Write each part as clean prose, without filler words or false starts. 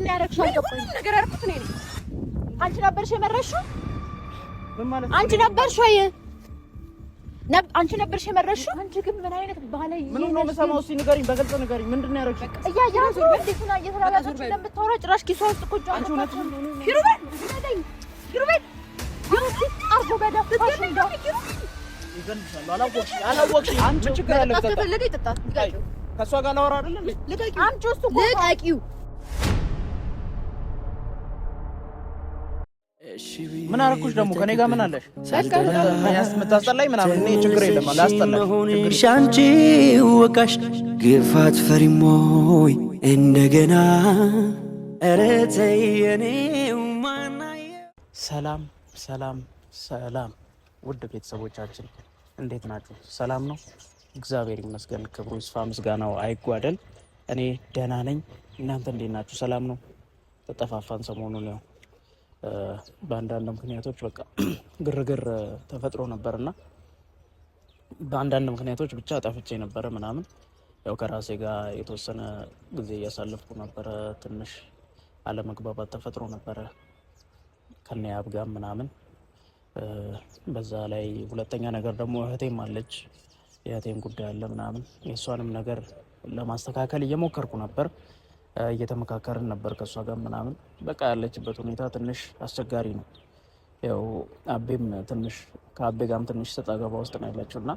ያደረግሽው አልገባኝም። ነገር ያደረኩት እኔ ነኝ። አንቺ ነበርሽ የመረሽው? ምን ማለት አንቺ ነበርሽ ወይ? አንቺ ነበርሽ የመረሽው? አንቺ ግን ምን አይነት ባለየ ምን ነው የምሰማው? እስኪ ንገሪኝ፣ በግልጽ ንገሪኝ። ምንድን ነው ያደረግሽው? እያየኋት ነው እንዴት ሆና እየተላላጠች እንደምታወራ ጭራሽ ኪሷ ውስጥ እኮ እጇን አንቺ እውነትሽን ነው? ኪሩቤል ኪሩቤል አርጎ በደፋሽ እንደው ይገልሻለሁ። አላወቅሽኝ አላወቅሽኝ። ምን ችግር አለ? መጠጣት ከፈለገ ይጠጣል። ልቀቂው፣ ከእሷ ጋር ላወራ አይደለም። ልቀቂው፣ አምጪው እሱ እኮ ልቀቂው። ምን አደረኩሽ ደግሞ? ከኔ ጋር ምን አለሽ? የምታስጠላኝ ምናምን እኔ ችግር የለም ላስጠላሽ። አንቺ ወቃሽ ግፋት ፈሪሞይ እንደገና ኧረ ተይ የኔው ማናየ። ሰላም ሰላም ሰላም፣ ውድ ቤተሰቦቻችን እንዴት ናችሁ? ሰላም ነው፣ እግዚአብሔር ይመስገን። ክብሩ ይስፋ፣ ምስጋናው አይጓደል። እኔ ደህና ነኝ። እናንተ እንዴት ናችሁ? ሰላም ነው? ተጠፋፋን ሰሞኑን ያው በአንዳንድ ምክንያቶች በቃ ግርግር ተፈጥሮ ነበርና በአንዳንድ ምክንያቶች ብቻ ጠፍቼ ነበረ ምናምን። ያው ከራሴ ጋር የተወሰነ ጊዜ እያሳለፍኩ ነበረ። ትንሽ አለመግባባት ተፈጥሮ ነበረ ከነያብ ጋር ምናምን። በዛ ላይ ሁለተኛ ነገር ደግሞ እህቴም አለች፣ የእህቴም ጉዳይ አለ ምናምን። የእሷንም ነገር ለማስተካከል እየሞከርኩ ነበር፣ እየተመካከርን ነበር ከእሷ ጋር ምናምን። በቃ ያለችበት ሁኔታ ትንሽ አስቸጋሪ ነው። ያው አቤም ትንሽ ከአቤ ጋርም ትንሽ ሰጣ ገባ ውስጥ ነው ያለችው እና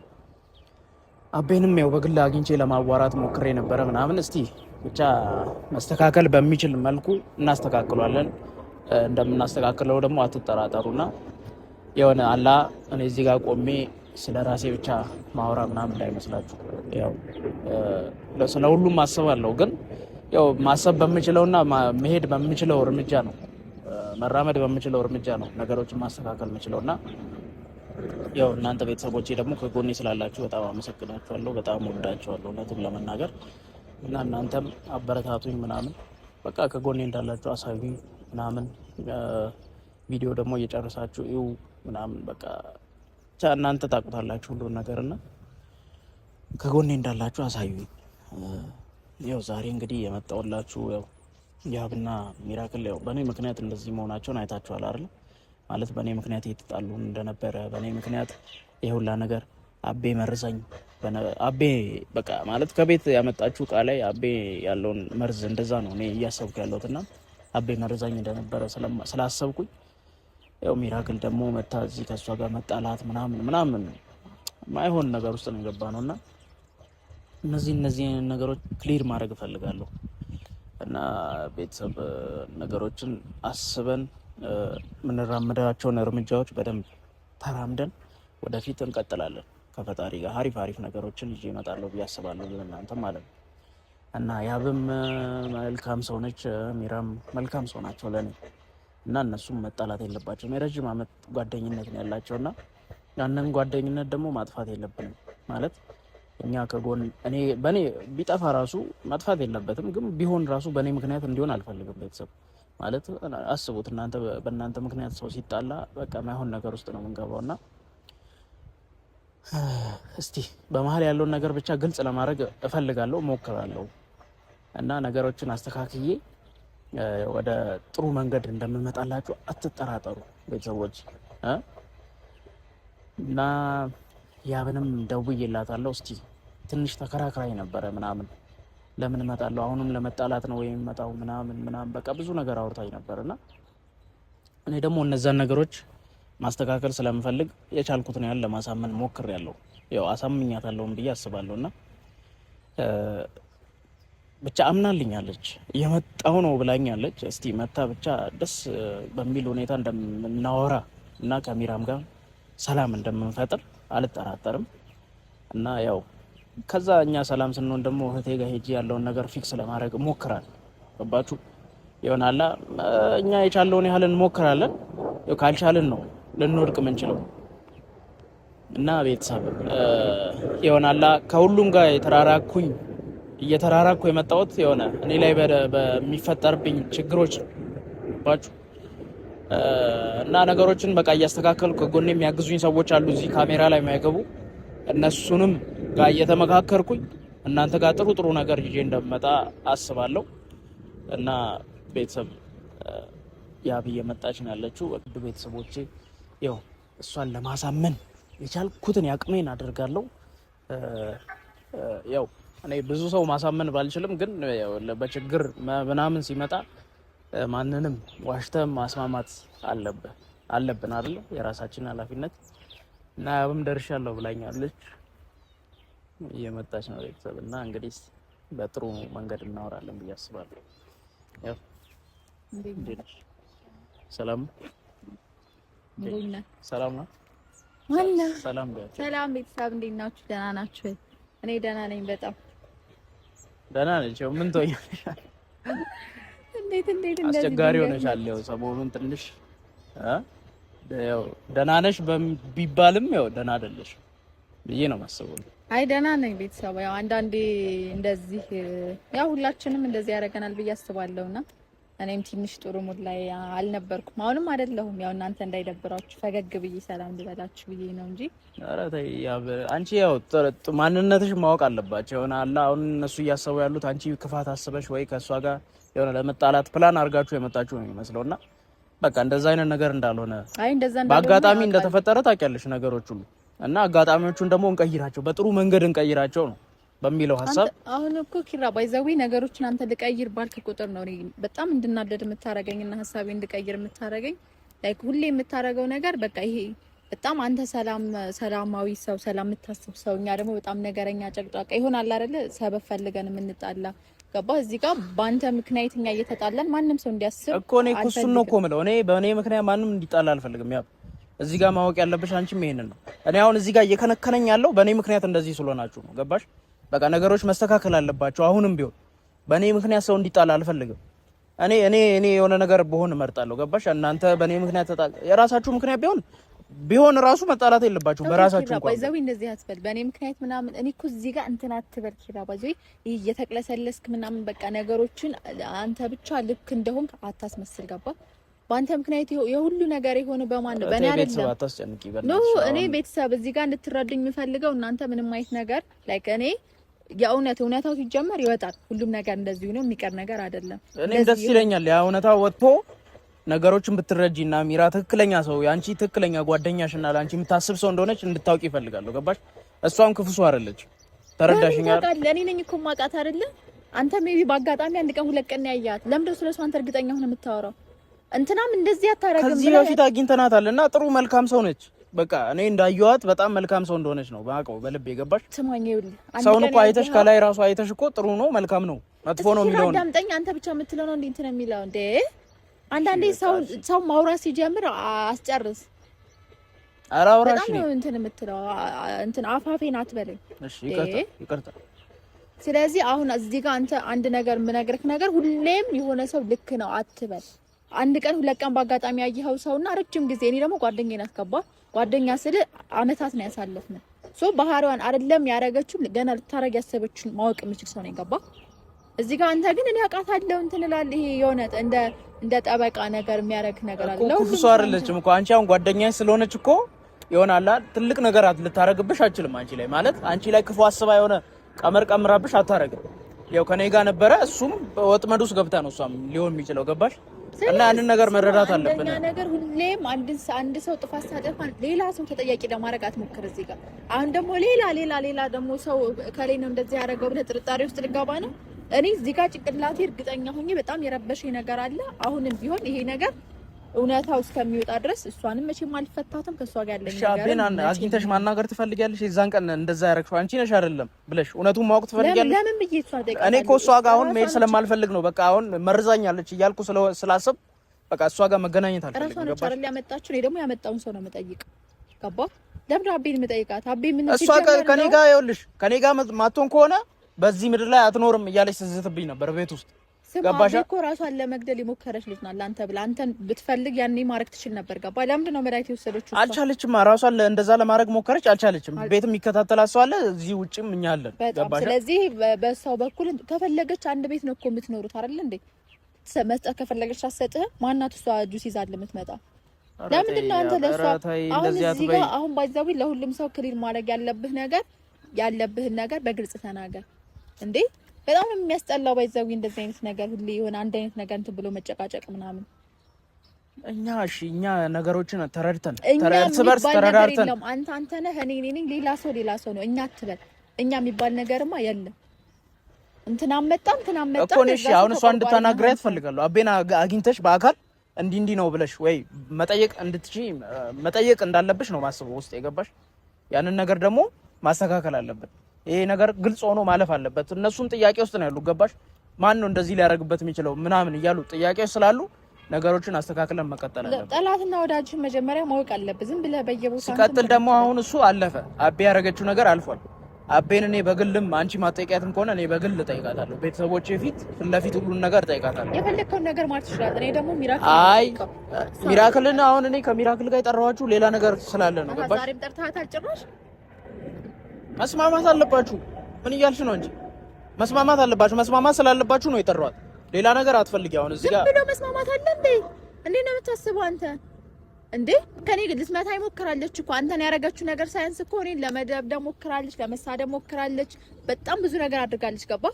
አቤንም ያው በግል አግኝቼ ለማዋራት ሞክሬ ነበረ ምናምን። እስቲ ብቻ መስተካከል በሚችል መልኩ እናስተካክሏለን። እንደምናስተካክለው ደግሞ አትጠራጠሩና የሆነ አላ እኔ እዚህ ጋር ቆሜ ስለ ራሴ ብቻ ማውራ ምናምን እንዳይመስላችሁ። ያው ስለ ሁሉም አስባለሁ፣ ግን ያው ማሰብ በምችለውና መሄድ በምችለው እርምጃ ነው መራመድ በምችለው እርምጃ ነው ነገሮችን ማስተካከል የምችለውና ያው እናንተ ቤተሰቦቼ ደግሞ ከጎኔ ስላላችሁ በጣም አመሰግናችኋለሁ። በጣም ወዳችኋለሁ እውነቱን ለመናገር እና እናንተም አበረታቱኝ ምናምን በቃ ከጎኔ እንዳላችሁ አሳዩኝ ምናምን። ቪዲዮ ደግሞ እየጨረሳችሁ ይው ምናምን በቃ ብቻ እናንተ ታውቁታላችሁ ሁሉን ነገር እና ከጎኔ እንዳላችሁ አሳዩኝ። ያው ዛሬ እንግዲህ የመጣሁላችሁ ያው ያብና ሚራክል ያው በእኔ ምክንያት እንደዚህ መሆናቸውን አይታችኋል አይደል? ማለት በእኔ ምክንያት እየተጣሉ እንደነበረ በእኔ ምክንያት የሁላ ነገር አቤ መርዘኝ አቤ በቃ ማለት ከቤት ያመጣችሁ እቃ ላይ አቤ ያለውን መርዝ እንደዛ ነው እኔ እያሰብኩ ያለሁት እና አቤ መርዛኝ እንደነበረ ስላሰብኩኝ ያው ሚራክል ደግሞ መታ እዚህ ከእሷ ጋር መጣላት ምናምን ምናምን ማይሆን ነገር ውስጥ ነው የገባ ነው እና እነዚህ ነገሮች clear ማድረግ እፈልጋለሁ እና ቤተሰብ ነገሮችን አስበን የምንራምዳቸውን እርምጃዎች በደንብ ተራምደን ወደፊት እንቀጥላለን። ከፈጣሪ ጋር አሪፍ አሪፍ ነገሮችን ይዤ እመጣለሁ ብዬ አስባለሁ ለእናንተ ማለት ነው። እና ያብም መልካም ሰው ነች፣ ሚራም መልካም ሰው ናቸው ለእኔ እና እነሱም መጣላት የለባቸውም። የረዥም ዓመት ጓደኝነት ነው ያላቸው እና ያንን ጓደኝነት ደግሞ ማጥፋት የለብንም ማለት እኛ ከጎን እኔ በእኔ ቢጠፋ ራሱ መጥፋት የለበትም፣ ግን ቢሆን ራሱ በእኔ ምክንያት እንዲሆን አልፈልግም። ቤተሰብ ማለት አስቡት እናንተ በእናንተ ምክንያት ሰው ሲጣላ በቃ ማይሆን ነገር ውስጥ ነው የምንገባው እና እስቲ በመሀል ያለውን ነገር ብቻ ግልጽ ለማድረግ እፈልጋለሁ፣ እሞክራለሁ እና ነገሮችን አስተካክዬ ወደ ጥሩ መንገድ እንደምመጣላችሁ አትጠራጠሩ ቤተሰቦች። እና ያብንም ደውዬላታለሁ። እስቲ ትንሽ ተከራክራኝ ነበረ ምናምን ለምን እመጣለሁ አሁንም ለመጣላት ነው የሚመጣው ምናምን ምናምን በቃ ብዙ ነገር አውርታኝ ነበር እና እኔ ደግሞ እነዛን ነገሮች ማስተካከል ስለምፈልግ የቻልኩትን ያህል ለማሳመን ሞክሬያለሁ። ያው አሳምኛታለሁም ብዬ አስባለሁ እና ብቻ አምናልኛለች። የመጣው ነው ብላኛለች። እስቲ መታ ብቻ ደስ በሚል ሁኔታ እንደምናወራ እና ከሚራም ጋር ሰላም እንደምንፈጥር አልጠራጠርም። እና ያው ከዛ እኛ ሰላም ስንሆን ደግሞ እህቴ ጋር ሄጄ ያለውን ነገር fix ለማድረግ እሞክራለሁ። ገባችሁ? ይሆናላ እኛ የቻለውን ያህል እንሞክራለን። ያው ካልቻልን ነው ልንወድቅ የምንችለው። እና ቤተሰብ ይሆናላ ከሁሉም ጋር የተራራኩኝ እየተራራኩ የመጣሁት የሆነ እኔ ላይ በሚፈጠርብኝ ችግሮች ባችሁ እና ነገሮችን በቃ እያስተካከልኩ ከጎኔ የሚያግዙኝ ሰዎች አሉ፣ እዚህ ካሜራ ላይ የማይገቡ እነሱንም ጋር እየተመካከርኩኝ እናንተ ጋር ጥሩ ጥሩ ነገር ይዤ እንደምመጣ አስባለሁ። እና ቤተሰብ ያብ እየመጣች ነው ያለችው። ውድ ቤተሰቦቼ ያው እሷን ለማሳመን የቻልኩትን ያቅሜን አደርጋለሁ። ያው እኔ ብዙ ሰው ማሳመን ባልችልም ግን በችግር ምናምን ሲመጣ ማንንም ዋሽተህ ማስማማት አለብን አይደል? የራሳችን ኃላፊነት እና ያብም ደርሻለሁ ብላኛለች። እየመጣች ነው ቤተሰብ እና እንግዲህ በጥሩ መንገድ እናወራለን ብዬ አስባለሁ። ያው ሰላም ሰላም ነው። ሰላም ሰላም ቤተሰብ እንዴት ናችሁ? ደህና ናችሁ? እኔ ደህና ነኝ፣ በጣም ደህና ነች። ምን ትሆኛለሽ? እንዴት እንዴት አስቸጋሪ ሆነሻል። ያው ሰሞኑን ትንሽ ያው ደህና ነሽ ቢባልም ያው ደህና አይደለሽ ብዬ ነው የማስበው። አይ ደህና ነኝ ቤተሰብ። ያው አንዳንዴ እንደዚህ ያው ሁላችንም እንደዚህ ያደርገናል ብዬ አስባለሁና እኔም ትንሽ ጥሩ mood ላይ አልነበርኩም፣ አሁንም አይደለሁም። ያው እናንተ እንዳይደብራችሁ ፈገግ ብዬ ሰላም ልበላችሁ ብዬ ነው እንጂ። ኧረ ተይ አንቺ ያው ማንነትሽ ማወቅ አለባቸው። የሆነ አለ አሁን እነሱ እያሰቡ ያሉት አንቺ ክፋት አስበሽ ወይ ከእሷ ጋር የሆነ ለመጣላት ፕላን አድርጋችሁ የመጣችሁ ነው የሚመስለው እና በቃ እንደዛ አይነት ነገር እንዳልሆነ አይ እንደዛ እንዳልሆነ በአጋጣሚ እንደተፈጠረ ታውቂያለሽ ነገሮች ሁሉ እና አጋጣሚዎቹን ደግሞ እንቀይራቸው፣ በጥሩ መንገድ እንቀይራቸው ነው በሚለው ሀሳብ አሁን እኮ ኪራ by the way ነገሮችን አንተ ልቀይር ባልክ ቁጥር ነው እኔ በጣም እንድናደድ የምታረገኝና ሀሳቤ እንድቀይር የምታረገኝ። like ሁሌ የምታረገው ነገር በቃ ይሄ በጣም አንተ ሰላም ሰላማዊ ሰው ሰላም የምታስብ ሰው፣ እኛ ደግሞ በጣም ነገረኛ ጨቅጫቃ ይሆናል አይደለ? ሰበብ ፈልገን የምንጣላ ገባ። እዚህ ጋር በአንተ ምክንያት እኛ እየተጣላን ማንም ሰው እንዲያስብ እኮ እኔ እኮ እሱን ነው እኮ የምለው። እኔ በእኔ ምክንያት ማንም እንዲጣላ አልፈልግም። ያው እዚህ ጋር ማወቅ ያለብሽ አንቺም ይሄንን ነው። እኔ አሁን እዚህ ጋር እየከነከነኝ ያለው በእኔ ምክንያት እንደዚህ ስለሆናችሁ ነው። ገባሽ? በቃ ነገሮች መስተካከል አለባቸው። አሁንም ቢሆን በእኔ ምክንያት ሰው እንዲጣላ አልፈልግም። እኔ እኔ እኔ የሆነ ነገር ብሆን እመርጣለሁ። ገባሽ? እናንተ በእኔ ምክንያት ተጣላ፣ የራሳችሁ ምክንያት ቢሆን ራሱ መጣላት የለባችሁ በራሳችሁ እንኳን by the way እንደዚህ አትበል፣ በእኔ ምክንያት ምናምን። እኔ እኮ እዚህ ጋር እንትን አትበል ኪራ፣ by the way ይሄ እየተቅለሰለስክ ምናምን በቃ ነገሮችን አንተ ብቻ ልክ እንደሆንክ አታስመስል። ገባ? በአንተ ምክንያት የሁሉ ነገር የሆነ በማን ነው? በእኔ አይደለም። no እኔ ቤተሰብ እዚህ ጋር እንድትረዱኝ የምፈልገው እናንተ ምንም አይነት ነገር like እኔ የእውነት እውነታው ሲጀመር ይወጣል። ሁሉም ነገር እንደዚሁ ነው፣ የሚቀር ነገር አይደለም። እኔም ደስ ይለኛል ያ እውነታው ወጥቶ ነገሮችን ብትረጂና ሚራ ትክክለኛ ሰው የአንቺ ትክክለኛ ጓደኛሽ እና ለአንቺ የምታስብ ሰው እንደሆነች እንድታውቂ ይፈልጋለሁ። ገባሽ? እሷም ክፉ ሰው አይደለች። ተረዳሽኝ? እኔ ነኝ እኮ የማውቃት አይደለ? አንተ maybe በአጋጣሚ አንድ ቀን ሁለት ቀን ያያት። ለምንድን ነው ስለሷ አንተ እርግጠኛ ሆነህ የምታወራው? እንትናም እንደዚህ አታረግም። ከዚህ በፊት አግኝተናታል እና ጥሩ መልካም ሰው ነች። በቃ እኔ እንዳየኋት በጣም መልካም ሰው እንደሆነች ነው ባውቀው በልብ የገባሽ። ስማኝ፣ ይኸውልህ ሰውን እኮ አይተሽ ከላይ ራሱ አይተሽ እኮ ጥሩ ነው መልካም ነው መጥፎ ነው የሚለው አዳምጠኝ። አንተ ብቻ የምትለው ነው እንዴ እንትን የሚለው እንዴ? አንዳንዴ ሰው ሰው ማውራት ሲጀምር አስጨርስ። ኧረ አውራሽ በጣም ነው እንትን የምትለው እንትን አፋፌን አትበለኝ። እሺ ይቅርታ ይቅርታ። ስለዚህ አሁን እዚህ ጋር አንተ አንድ ነገር የምነግርህ ነገር ሁሌም የሆነ ሰው ልክ ነው አትበል። አንድ ቀን ሁለት ቀን በአጋጣሚ ያየኸው ሰውና ረጅም ጊዜ እኔ ደግሞ ጓደኛዬን አስገባ ጓደኛ ስል አመታት ነው ያሳለፍነው። so ባህሪዋን አይደለም ያረገችው ገና ልታረግ ያሰበችውን ማወቅ የምችል ሰው ነው የገባ እዚህ ጋር። አንተ ግን እኔ አውቃታለሁ እንትን እላለሁ። ይሄ የሆነ እንደ እንደ ጠበቃ ነገር የሚያረግ ነገር አለ። ክፉ ሰው አይደለችም እኮ አንቺ አሁን ጓደኛሽ ስለሆነች እኮ ይሆናል ትልቅ ነገር ልታረግብሽ አችልም። አንቺ ላይ ማለት አንቺ ላይ ክፉ አስባ የሆነ ቀመር ቀምራብሽ አታረግም። ያው ከኔ ጋር ነበረ እሱም ወጥመድ ውስጥ ገብታ ነው እሷም ሊሆን የሚችለው ገባሽ? እና ያንን ነገር መረዳት አለብን። አንደኛ ነገር ሁሌም አንድ ሰው ጥፋት ሳጠፋ ሌላ ሰው ተጠያቂ ለማድረግ አትሞክር። እዚህ ጋር አሁን ደግሞ ሌላ ሌላ ሌላ ደግሞ ሰው ከሌ ነው እንደዚህ ያደረገው ብለህ ጥርጣሬ ውስጥ ልገባ ነው። እኔ እዚህ ጋር ጭንቅላቴ እርግጠኛ ሆኜ በጣም የረበሸኝ ነገር አለ። አሁንም ቢሆን ይሄ ነገር እውነታው እስከሚወጣ ድረስ እሷንም መቼም አልፈታትም። ከእሷ ጋር ያለኝ ነገር አቤን አግኝተሽ ማናገር ትፈልጊያለሽ? የዛን ቀን እንደዛ ያደረግሽው አንቺ ነሽ አይደለም ብለሽ እውነቱን ማወቅ ትፈልጊያለሽ? ለምን ብዬ እሷ ጠይቃለሁ። እኔ እኮ እሷ ጋር አሁን መሄድ ስለማልፈልግ ነው። በቃ አሁን መርዛኛለች እያልኩ ስላስብ በቃ እሷ ጋር መገናኘት አልፈልግም። ራሷ ነች አይደል ያመጣችው? እኔ ደግሞ ያመጣውን ሰው ነው የምጠይቅ። ገባ? ለምን አቤን የምጠይቃት? አቤ ምን እሷ ከኔ ጋር ይኸውልሽ፣ ከኔ ጋር ማትሆን ከሆነ በዚህ ምድር ላይ አትኖርም እያለች ስትዝትብኝ ነበር ቤት ውስጥ ገባሽ እኮ ራሷን ለመግደል የሞከረች ልጅ ናት። ለአንተ ብላ አንተን ብትፈልግ ያኔ ማድረግ ትችል ነበር። ገባ? ለምንድን ነው መድኃኒት የወሰደችው? አልቻለችም። ራሷን እንደዛ ለማድረግ ሞከረች፣ አልቻለችም። ቤትም የሚከታተላት ሰው አለ፣ እዚህ ውጭም እኛ አለን። ገባሽ? ስለዚህ በሰው በኩል ከፈለገች አንድ ቤት ነው እኮ የምትኖሩት አይደል እንዴ? መስጠት ከፈለገች አትሰጥህም። ማናት እሷ ጁስ ይዛል የምትመጣ? ለምንድን ነው አንተ ለእሷ አሁን እዚህ ጋር አሁን by the way ለሁሉም ሰው clear ማድረግ ያለብህ ነገር ያለብህን ነገር በግልጽ ተናገር እንዴ። በጣም ነው የሚያስጠላው። By the way እንደዚህ አይነት ነገር ሁሌ የሆነ አንድ አይነት ነገር እንትን ብሎ መጨቃጨቅ ምናምን። እኛ እሺ እኛ ነገሮችን ተረድተን እኛ እርስ በርስ የሚባል ነገር ተረዳርተን የለም። አንተ አንተ ነህ፣ እኔ እኔ ነኝ፣ ሌላ ሰው ሌላ ሰው ነው። እኛ አትበል። እኛ የሚባል ነገርማ የለም። እንትና መጣ እንትና መጣ እኮ እኔ እሺ አሁን እሷ እንድታናግሪያት እፈልጋለሁ። አቤን አግኝተሽ በአካል እንዲህ እንዲህ ነው ብለሽ ወይ መጠየቅ እንድትችይ መጠየቅ እንዳለብሽ ነው ማስበው ውስጥ የገባሽ። ያንን ነገር ደግሞ ማስተካከል አለብን። ይሄ ነገር ግልጽ ሆኖ ማለፍ አለበት። እነሱም ጥያቄ ውስጥ ነው ያሉ። ገባሽ? ማን ነው እንደዚህ ሊያደርግበት የሚችለው ምናምን እያሉ ጥያቄ ስላሉ ነገሮችን አስተካክለን መቀጠል አለብን። ጠላትና ወዳጅህን መጀመሪያ ማወቅ አለብህ። ዝም ብለህ በየቦታው ሲቀጥል ደግሞ አሁን እሱ አለፈ። አቤ ያደረገችው ነገር አልፏል። አቤን እኔ በግልም አንቺ ማጠይቂያትም ከሆነ እኔ በግል እጠይቃታለሁ። ቤተሰቦቼ ፊት ፊት ለፊት ሁሉን ነገር እጠይቃታለሁ። የፈለግከውን ነገር ማለት ትችላለህ። እኔ ደግሞ ሚራክል አይ ሚራክልን አሁን እኔ ከሚራክል ጋር የጠራኋችሁ ሌላ ነገር ስላለ ነው። ገባሽ? ዛሬም ጠርተሃታል ጭራሽ። መስማማት አለባችሁ። ምን እያልሽ ነው እንጂ? መስማማት አለባችሁ። መስማማት ስላለባችሁ ነው የጠራኋት። ሌላ ነገር አትፈልጊ። አሁን እዚህ ዝም ጋር ብሎ መስማማት አለ እንዴ? እንዴት ነው የምታስበው አንተ? እንዴ ከኔ ልትመታ ሞክራለች እኮ አንተን ያደረገችው ነገር ሳያንስ እኮ እኔን ለመደብደብ ሞክራለች፣ ለመሳደብ ሞክራለች፣ በጣም ብዙ ነገር አድርጋለች። ገባ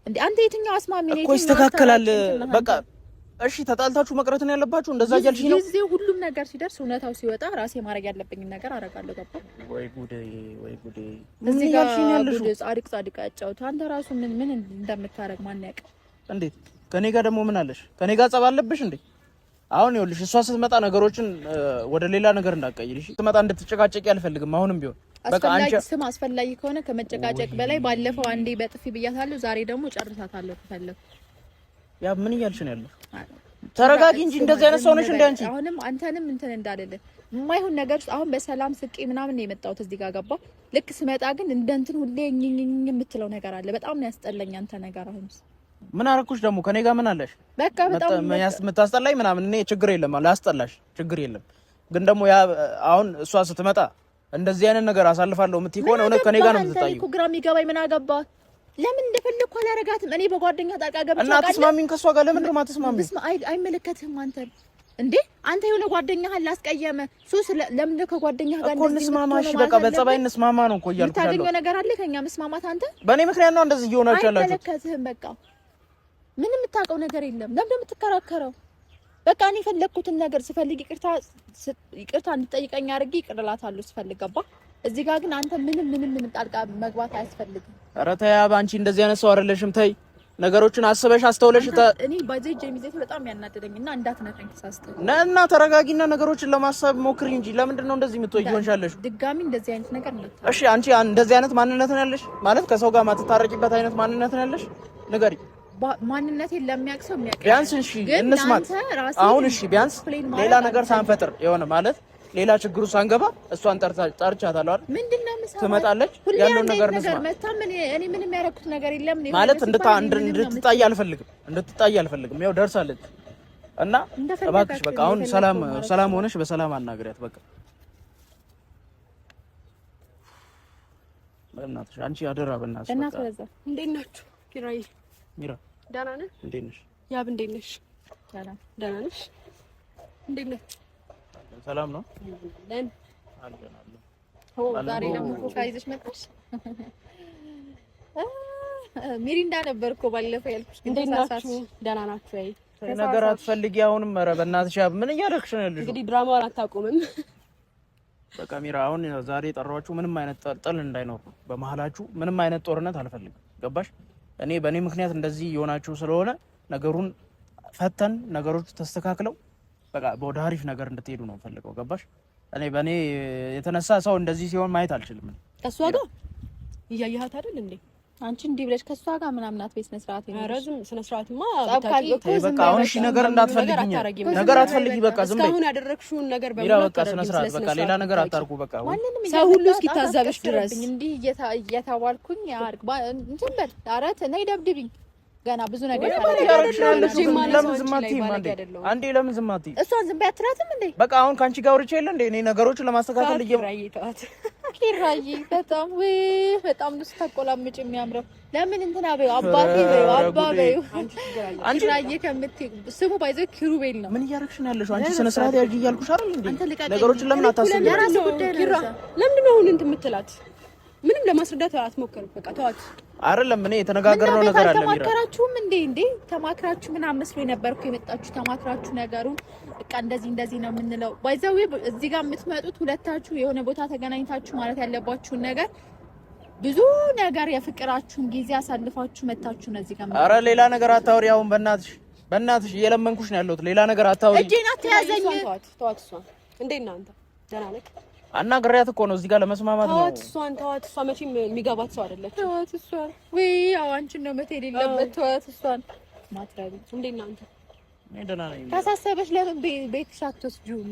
እንዴ? አንተ የትኛው አስማሚ ነው? እኮ ይስተካከላል። በቃ እሺ፣ ተጣልታችሁ መቅረት ነው ያለባችሁ። እንደዛ እያልሽ ነው። ጊዜው ሁሉም ነገር ሲደርስ እውነታው ሲወጣ ራሴ ማድረግ ያለብኝን ነገር አደርጋለሁ። ገባ ወይ ጉዴ፣ ወይ ጉዴ! ምን እዚህ ጋር እያልሽ ነው ያለሽው? ጉድ ጻድቅ ጻድቅ ያጫውት። አንተ ራሱ ምን ምን እንደምታደርግ ማን ያውቅ? እንዴት ከኔ ጋር ደግሞ ምን አለሽ? ከኔ ጋር ጸብ አለብሽ እንዴ? አሁን ይኸውልሽ፣ እሷ ስትመጣ ነገሮችን ወደ ሌላ ነገር እንዳትቀይሪ። እሺ? ስትመጣ እንድትጨቃጨቂ አልፈልግም። አሁንም ቢሆን በቃ አንቺ አስፈላጊ ስም አስፈላጊ ከሆነ ከመጨቃጨቅ በላይ ባለፈው አንዴ በጥፊ ብያታለሁ። ዛሬ ደግሞ ጨርሳታለሁ ከፈለኩ። ያ ምን እያልሽ ነው ያለሽው? ተረጋጊ እንጂ እንደዚህ አይነት ሰው ነሽ እንዴ አንቺ? አሁንም አንተንም እንትን እንዳልልህ የማይሆን ነገር ውስጥ አሁን በሰላም ስቄ ምናምን ነው የመጣሁት እዚህ ጋር ገባ። ልክ ስመጣ ግን እንደ እንትን ሁሌ እኝኝኝ የምትለው ነገር አለ። በጣም ነው ያስጠላኝ አንተ ነገር። አሁን ምን አደረኩሽ ደግሞ? ከኔ ጋር ምን አለሽ? በቃ በጣም የምታስጠላኝ ምናምን እኔ ችግር የለም ላስጠላሽ፣ ችግር የለም ግን ደግሞ ያ አሁን እሷ ስትመጣ እንደዚህ አይነት ነገር አሳልፋለሁ የምትይ ከሆነ እውነት ከኔ ጋር ነው የምትጣይው። እኮ ግራ የሚገባኝ ምን አገባ? ለምን እንደፈለግኩ አላረጋትም። እኔ በጓደኛ ጣልቃ ገብቼ እና አትስማሚም ከእሷ ጋር ለምንድን ነው የማትስማሚው? ብስማ አይመለከትህም አንተን እንዴ አንተ የሆነ ጓደኛህን ላስቀየመ ሱስ ለምን ነው ከጓደኛህ ጋር እኮ እንደዚህ እንስማማ። እሺ የምትሆነው በቃ ማለት በጸባይ አለብህ? እንስማማ ነው እኮ እያልኩሽ የምታገኘው ያለሁት። ነገር አለ ከኛ መስማማት አንተ በእኔ ምክንያት ነው እንደዚህ እየሆናችሁ ያላችሁት። አይመለከትህም። በቃ ምንም የምታውቀው ነገር የለም። ለምን ነው የምትከራከረው? በቃ እኔ የፈለግኩትን ነገር ስፈልግ ይቅርታ ይቅርታ እንድጠይቀኝ አድርጌ ይቅር እላታለሁ ስፈልግ። ገባ? እዚህ ጋር ግን አንተ ምንም ምንም ምንም ጣልቃ መግባት አያስፈልግም። ኧረ ተይ አብ፣ አንቺ እንደዚህ አይነት ሰው አይደለሽም። ተይ ነገሮችን አስበሽ አስተውለሽ እኔ ባይዘ ጀሚዜት በጣም ያናደደኝ እና እንዳትነካኝ ተሳስተህ እና ተረጋጊና ነገሮችን ለማሰብ ሞክሪ እንጂ ለምንድን ነው እንደዚህ የምትወይ ሆንሻለሽ? ድጋሚ እንደዚህ አይነት ነገር እንዳታደርግ። እሺ አንቺ እንደዚህ አይነት ማንነት ነው ያለሽ ማለት ከሰው ጋር ማትታረቂበት አይነት ማንነት ነው ያለሽ? ንገሪ ማንነቴን ለሚያውቅ ሰው የሚያውቅ ቢያንስ እሺ ግን እንስማት ለአንተ ራስህን አሁን እሺ ቢያንስ explain ማድረግ ሌላ ነገር አልፈልግም። ሳንፈጥር የሆነ ማለት ሌላ ችግሩ ሳንገባ እሷን ጠርቻታለሁ አይደል? ምንድን ነው የምሰማው? ትመጣለች፣ ሁሌ ያለውን አንድ ነገር አይነት ነገር እንስማ። መታ ምን እኔ ምንም ያደረኩት ነገር የለም። እኔ ማለት የሆነ ሲባል እኔ ምንም ነው እንድትጣይ አልፈልግም፣ እንድትጣይ አልፈልግም። ያው ደርሳለች እና እንደፈለጋችሁ እባክሽ በቃ አሁን የፈለግከውን ሰላም ማድረግ ሰላም ሆነሽ በሰላም አናግሪያት በቃ። በእናትሽ አንቺ አደራ በእናትሽ እናት በቃ። ወደዛ እንዴት ናችሁ? ኪራይ ሚራ ደህና ነህ? እንዴት ነሽ? ያብ እንዴት ነሽ? ሰላም ደህና ነሽ? እንዴት ነህ? ሰላም ነው ለን አለን አለን። ሆ ዛሬ ደግሞ ኮካ ይዘሽ መጣሽ። ሚሪንዳ ነበር እኮ ባለፈው ያልኩሽ። ግን እንዴት ተሳሳትሽ። ናችሁ? ደህና ናችሁ ወይ? ነገር አትፈልጊ አሁንም። ኧረ በእናትሽ ያብ ምን እያደረግሽ ነው ያለሽው? እንግዲህ ድራማውን አታቆምም። በቃ ሚራ አሁን ዛሬ የጠራኋችሁ ምንም አይነት ጥል እንዳይኖር ነው። በመሀላችሁ ምንም አይነት ጦርነት አልፈልግም። ገባሽ? እኔ በእኔ ምክንያት እንደዚህ የሆናችሁ ስለሆነ ነገሩን ፈተን ነገሮቹ ተስተካክለው በቃ ወደ አሪፍ ነገር እንድትሄዱ ነው ፈልገው። ገባሽ? እኔ በእኔ የተነሳ ሰው እንደዚህ ሲሆን ማየት አልችልም። ከእሷ ጋር እያየሃት አይደል እንዴ? አንቺ እንዲህ ብለሽ ከእሷ ጋር ምናምን አትበይ። ስነ ስርዓት ኧረ ዝም ስነ ስርዓትማ ጸብ ብታውቂ ካልኩ እኮ ተይ ዝም በቃ በይ አሁን በቃ። እሺ ነገር እንዳትፈልጊኝ አታረጊም። ነገር አትፈልጊ። በቃ ዝም በይ እስካሁን ያደረግሽውን ነገር ሚራ። በሙሉ በቃ ስነ አታደርጊም። ስርዓት ስለ በቃ ስነ ሌላ ስርዓት ነገር ብታውቂ። አታርጉ። በቃ ማንንም ሰው ሁሉ እየመጣ እስኪታዘብሽ ድረስ። አታስቀስርብኝ። እንዲህ እየተባልኩኝ አርግ እንትን በል ኧረ ነይ ደብድብኝ። ገና ብዙ ነገር ምን ታደርጊያለሽ። እያደረግሽ ነው ያለሽው? ልጄ ማለት ለምን ሰው ዝም አንቺ ላይ አትይም? ባለጌ አንዴ አይደለሁም። አንዴ ለምን ዝም አትይም? እሷን ዝም በይ አትላትም እንዴ? በቃ አሁን ከአንቺ ጋር አውርቼ የለ እንዴ እኔ ነገሮችን ለማስተካከል ተዋት ኪራዬ ተዋት። ኪራዬ በጣም ውይ፣ በጣም ነው ስታቆላምጭ የሚያምረው። ለምን እንትና በይው አባቴ በይው አባ በይው አንቺ ኪራዬ ከምትይ ስሙ ባይዘው ኪሩቤል ነው። ምን እያደረግሽ ነው ያለሽው? አንቺ ስነ ስርዓት ያዥ እያልኩሽ አይደል እንዴ? አንተ ልቀቀኝ። ነገሮችን ለምን አታስቢም? የራስህ ጉዳይ ነው ኪራ እዛ። ለምንድን ነው አሁን እንትን የምትላት? ምንም ለማስረዳት አትሞክርም። በቃ ተዋት። አይደለም እኔ የተነጋገርነው ነገር አለ። ተማከራችሁም እንዴ? እንዴ ተማክራችሁ ምናምን መስሎ የነበርኩ የመጣችሁ ተማክራችሁ ነገሩን በቃ እንደዚህ እንደዚህ ነው የምንለው። By the way እዚህ ጋር የምትመጡት ሁለታችሁ የሆነ ቦታ ተገናኝታችሁ ማለት ያለባችሁን ነገር ብዙ ነገር የፍቅራችሁን ጊዜ አሳልፋችሁ መታችሁ ነው እዚህ ጋር። አረ ሌላ ነገር አታውሪ አሁን በእናትሽ በእናትሽ እየለመንኩሽ ነው ያለሁት። ሌላ ነገር አታውሪ። እጄን አትያዘኝ። ተዋት ተዋት። እሷን እንዴት ነህ አንተ? ደህና ነህ? አናግሪያት እኮ ነው እዚህ ጋር ለመስማማት ነው። ተዋት እሷን ተዋት። እሷ መቼም የሚገባት ሰው አይደለችም። ተዋት እሷን። ወይ ያው አንቺን ነው መቴ የሌለበት። ተዋት እሷን። ማትረቢ እንዴት ነህ አንተ? እኔ ደህና ነኝ። ካሳሰበሽ ለምን ቤትሽ አትወስጂውም?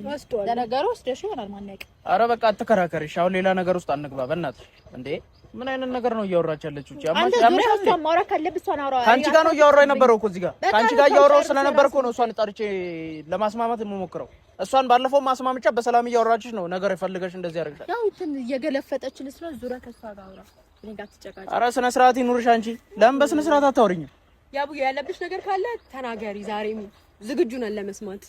ለነገሩ ወስደሽ ይሆናል ማን ያውቅ። አረ በቃ አትከራከሪሽ። አሁን ሌላ ነገር ውስጥ አንግባ በእናትሽ። እንዴ ምን አይነት ነገር ነው እያወራች ያለችው? አንተ ዙሪያ እሷን ማውራት ካለብህ እሷን አውራ። ከአንቺ ጋር ነው እያወራሁ የነበረው እኮ እዚህ ጋር ከአንቺ ጋር እያወራሁ ስለነበር እኮ ነው እሷን ጠርቼ ለማስማማት የምሞክረው። እሷን ባለፈው ማስማምቻ በሰላም እያወራችሽ ነው ነገር የፈልገሽ እንደዚህ ያደርግሻል። ያው እንትን እየገለፈጠችልሽ ነው። ዙሪያ ከእሷ ጋር አውራ፣ እኔ ጋር ትጨቃጨቅ። አረ ስነ ስርዓት ይኑርሽ። አንቺ ለምን በስነ ስርዓት አታወሪኝም? ያቡ ያለብሽ ነገር ካለ ተናገሪ። ዛሬም ዝግጁ ነን ለመስማት።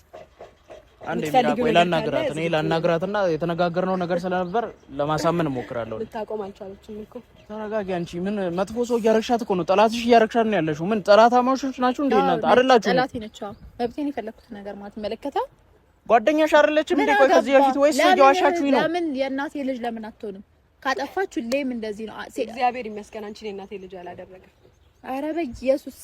አንዴ ሚራ ላናግራት፣ እኔ ላናግራትና የተነጋገርነው ነገር ስለነበር ለማሳመን እሞክራለሁ። ልታቆም አልቻለችም እኮ። ተረጋጊ አንቺ። ምን መጥፎ ሰው እያረግሻት እኮ ነው። ጠላትሽ እያረግሻት ነው ያለሽው። ምን ጠላታማሾች ናችሁ እንዴ እናንተ? አይደላችሁ? ጠላቴ ነች። መብቴን የፈለኩት ነገር ማለት መለከታ ጓደኛሽ አይደለችም እንዴ? ቆይ ከዚህ በፊት ወይስ እየዋሻችሁኝ ነው? ለምን የእናቴ ልጅ ለምን አትሆንም? ካጠፋችሁ ሁሌም እንደዚህ ነው። እግዚአብሔር ይመስገን አንቺን የእናቴ ልጅ አላደረገም። ኧረ በኢየሱስ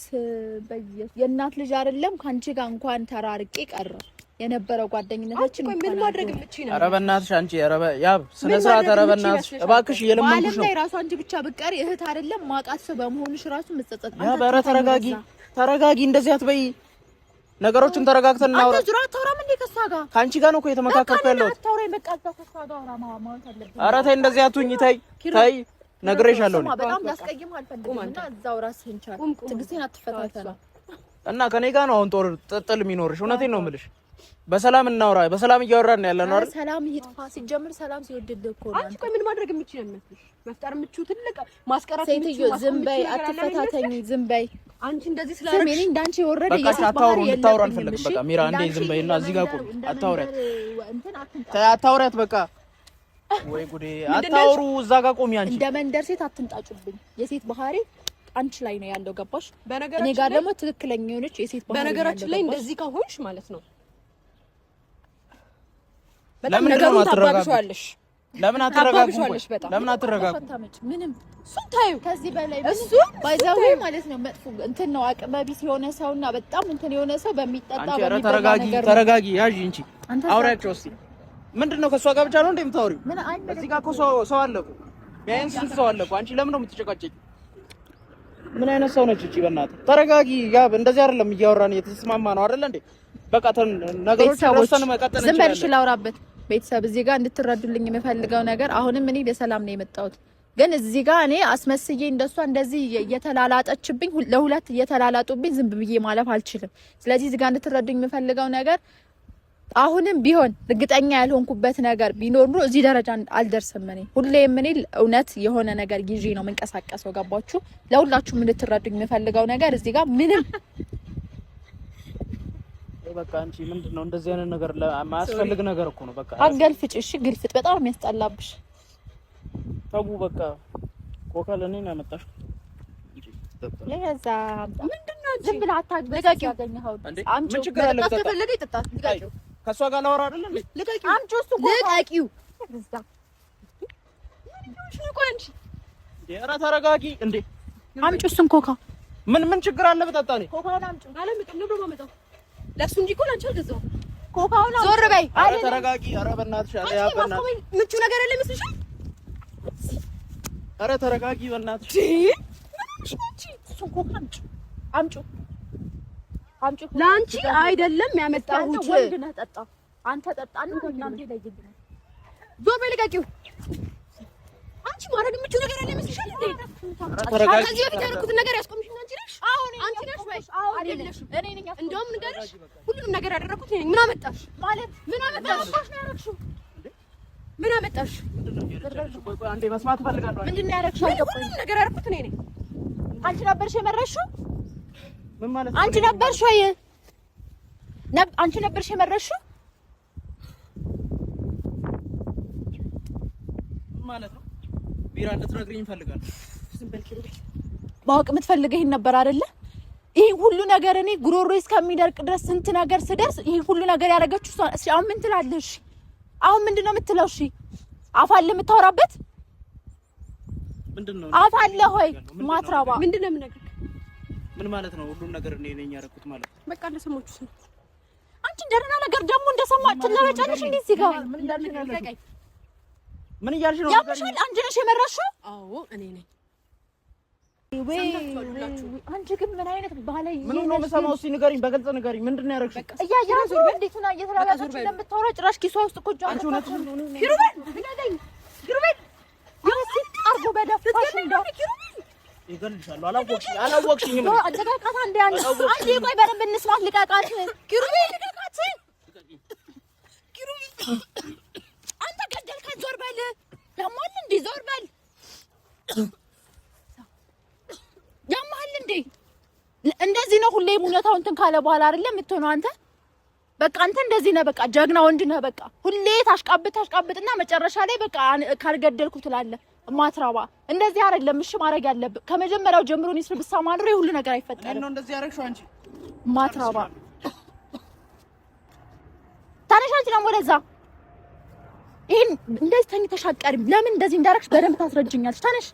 በኢየሱስ የእናት ልጅ አይደለም ከአንቺ ጋር እንኳን ተራርቄ ቀረ የነበረው ጓደኝነታችን። ምን ማድረግ የምትችይ ነው? ኧረ በእናትሽ አንቺ፣ ኧረ ያብ ስነ ስርዓት። ኧረ በእናትሽ እባክሽ እየለመንኩሽ ነው። ላይ ራሱ አንቺ ብቻ ብትቀሪ እህት አይደለም ማውቃት ሰው በመሆንሽ ራሱ መጸጸት። ያብ ኧረ ተረጋጊ፣ ተረጋጊ፣ እንደዚህ አትበይ። ነገሮችን ተረጋግተን እናውራ። አንተ ዙራ አታወራም እንዴ ከእሷ ጋር? ከአንቺ ጋር ነው እኮ የተመካከርኩ ያለሁት። አታውራኝ በቃ እዛው ከእሷ ጋር አውራ ማለት አለብኝ። ኧረ ተይ እንደዚህ አትሁኝ። ተይ ተይ፣ ነግሬሻለሁ። እኔ በጣም ላስቀይምህ አልፈልግም እና እዛው ራስህን ቻል። ትዕግስቴን አትፈታተና እና ከኔ ጋር ነው አሁን ጦር ጥል የሚኖርሽ። እውነቴን ነው የምልሽ። በሰላም እናውራ። በሰላም እያወራን ያለ ነው አይደል? ሰላም ይጥፋ። ሲጀምር ሰላም ሲወድልህ እኮ ነው። አንቺ ቆይ ምን ማድረግ የምትችይ ነው የሚመስልሽ? መፍጠር የምትችይው ትልቅ ማስቀረት ሴትዮ ዝም በይ፣ አትፈታተኝ። ዝም በይ አንቺ እንደዚህ ስላደረግሽ እኔ እንዳንቺ የወረደ የሴት ባህሪ የለብኝም። አልፈልግም። በቃ ሚራ እንዴ ዝም በይና እዚህ ጋር ቁሚ። አታውሪያት፣ አታውሪያት። በቃ ወይ ጉዴ! አታውሩ። እዛ ጋር ቁሚ አንቺ። እንደ መንደር ሴት አትንጣጩብኝ። የሴት ባህሪ አንቺ ላይ ነው ያለው። ገባሽ? እኔ ጋር ደግሞ ትክክለኛ የሆነች የሴት ባህሪ። በነገራችን ላይ እንደዚህ ከሆንሽ ማለት ነው በጣም ነገሩን ታባብሺዋለሽ። ለምን አትረጋጉም? ለምን አትረጋጉም? ምንም እሱን ታዩ ከዚህ በላይ እሱ by the way ማለት ነው መጥፎ እንትን ነው። አቅመ ቢስ የሆነ ሰውና በጣም እንትን የሆነ ሰው በሚጠጣ በሚበላ ተረጋጊ፣ ተረጋጊ፣ ያዥ እንጂ አውሪያቸው እስኪ። ምንድን ነው ከእሷ ጋር ብቻ ነው እንደ የምታወሪው? እዚህ ጋር እኮ ሰው አለ እኮ ቢያንስ ስንት ሰው አለ እኮ። አንቺ ለምን ነው የምትጨቃጨቂው? ምን አይነት ሰው ነች እቺ? በእናትህ ተረጋጊ። ያ እንደዚህ አይደለም እያወራን እየተስማማ ነው አይደለ እንዴ? በቃ ነገሮች ረስተን መቀጠል ዝም በልሽ፣ ላውራበት ቤተሰብ እዚህ ጋር እንድትረዱልኝ የምፈልገው ነገር አሁንም እኔ ለሰላም ነው የመጣሁት። ግን እዚህ ጋር እኔ አስመስዬ እንደሷ እንደዚህ እየተላላጠችብኝ ለሁለት እየተላላጡብኝ ዝም ብዬ ማለፍ አልችልም። ስለዚህ እዚህ ጋር እንድትረዱኝ የምፈልገው ነገር አሁንም ቢሆን እርግጠኛ ያልሆንኩበት ነገር ቢኖር ኑሮ እዚህ ደረጃ አልደርስም። እኔ ሁሌም እኔ እውነት የሆነ ነገር ይዤ ነው የምንቀሳቀሰው። ገባችሁ? ለሁላችሁም እንድትረዱኝ የምፈልገው ነገር እዚህ ጋር ምንም በቃ አንቺ ምንድን ነው እንደዚህ አይነት ነገር ለማያስፈልግ ነገር እኮ ነው። በቃ አገልፍጭ። እሺ ግልፍጥ በጣም የሚያስጠላብሽ። ተው በቃ ኮካ ለእኔ ነው ያመጣሽው። ለዛ ምንድን ነው ዝም ብለህ አታግበስ። ያገኘኸው ምን ችግር አለ? ከፈለገ ይጠጣ። ልቀቂው። ከእሷ ጋር ላወራ አይደል እንዴ? ልቀቂው። አምጪው፣ እሱ ኮካ ልቀቂው። ኧረ ተረጋጊ እንዴ! አምጪው እሱን ኮካ። ምን ችግር አለ ብጠጣ? እኔ ኮካውን አምጪው። አላመጣም። ነው የማመጣው ለእሱ እንጂ እኮ ላንቺ አልገዛሁም። ኮካውን ዞር በይ። ኧረ ተረጋጊ። ኧረ በእናትሽ፣ ኧረ በእናትሽ ምቹ ነገር ያለ ይመስልሻል? ኧረ ተረጋጊ በእናትሽ። እሱን ኮካ አምጪው፣ አምጪው፣ አምጪው። ለአንቺ አይደለም ያመጣሁት። ወንድ ነህ፣ ጠጣ። አንተ ጠጣና እናንተ ይለይልናል። ዞር በይ፣ ልቀቂው። አንቺ ማድረግ የምችው ነገር ያለ ይመስልሻል እንዴ? ከዚህ በፊት ያደረኩትን ነገር ያስቆምሽኝ አንቺ ነሽ። አንቺ ነሽ ወይ? አይደለሽም። እንደውም ንገርሽ፣ ሁሉንም ነገር ያደረኩት እኔ ነኝ። ምን አመጣሽ ማለት ምን አመጣሽ? ምን አመጣሽ? አንዴ መስማት እፈልጋለሁ። ምንድን ነው ያደረግሽው? ሁሉንም ነገር ያደረኩት እኔ ነኝ። አንቺ ነበርሽ የመረሽው? ምን ማለት ነው? አንቺ ነበርሽ ወይ? አንቺ ነበርሽ የመረሽው? ምን ማለት ነው? ቢራ እንድትነግሪኝ እፈልጋለሁ። ዝም በል ኪሩቤል። ማወቅ የምትፈልገው ይሄን ነበር አይደለ? ይሄ ሁሉ ነገር እኔ ጉሮሮ እስከሚደርቅ ድረስ ስንት ነገር ስደርስ ይሄ ሁሉ ነገር ያደረገችው እሷ። እሺ አሁን ምን ትላለህ? እሺ አሁን ምንድን ነው የምትለው? እሺ አፍ አለ የምታወራበት? ምንድነው አፍ አለ ሆይ ማትረባ ምንድን ነው የምነግርህ? ምን ማለት ነው? ሁሉም ነገር እኔ ነኝ ያደረኩት ማለት ነው። በቃ እንደሰማችሁት ነው። አንቺ ደህና ነገር ደግሞ እንደሰማ ትለበጫለሽ እንዴ? እዚህ ጋር ምን እያልሽ ነው? ያምሻል። አንቺ ነሽ የመራሽው። አዎ እኔ ነኝ። አንቺ ግን ምን አይነት ባለየ ምን ነው የምሰማው? እስኪ ንገሪኝ፣ በግልጽ ንገሪኝ። ምንድን ነው ያደረግሽው? እያያዙ እንዴት ሆና እየተላላጠች እንደምታወራ ጭራሽ ኪሷ ውስጥ እኮ እጇን አንቺ እውነትሽን ነው? ኪሩቤል ልቀቀኝ! ኪሩቤል የሲጥ አርጎ በደፋሽ እንደው ይገልሻለሁ። አላወቅሽኝም። ልቀቃት! አንዴ አንዴ አንዴ ቆይ በደንብ እንስማት። ልቀቃት! ኪሩቤል ልቀቃት! ኪሩቤል አንተ ገደልካት! ዞር በል! ያማል እንዴ? ዞር በል! ያማል እንዴ? እንደዚህ ነው ሁሌም እውነታው እንትን ካለ በኋላ አይደለም የምትሆነው አንተ። በቃ አንተ እንደዚህ ነህ። በቃ ጀግና ወንድ ነህ። በቃ ሁሌ ታሽቃብጥ ታሽቃብጥና መጨረሻ ላይ በቃ ካልገደልኩ ትላለህ። ማትረባ እንደዚህ አይደለም። እሺ ማድረግ ያለብህ ከመጀመሪያው ጀምሮ እኔ ስል ብሰማ ኖሮ የሁሉ ነገር አይፈጠርም። ነው እንደዚህ ያደረግሽው አንቺ ማትረባ ታነሽ አንቺ ደግሞ ወደዛ ይሄን እንደዚህ ተኝተሽ አትቀሪም። ለምን እንደዚህ እንዳደረግሽ በደንብ ታስረጅኛለሽ። ታነሽ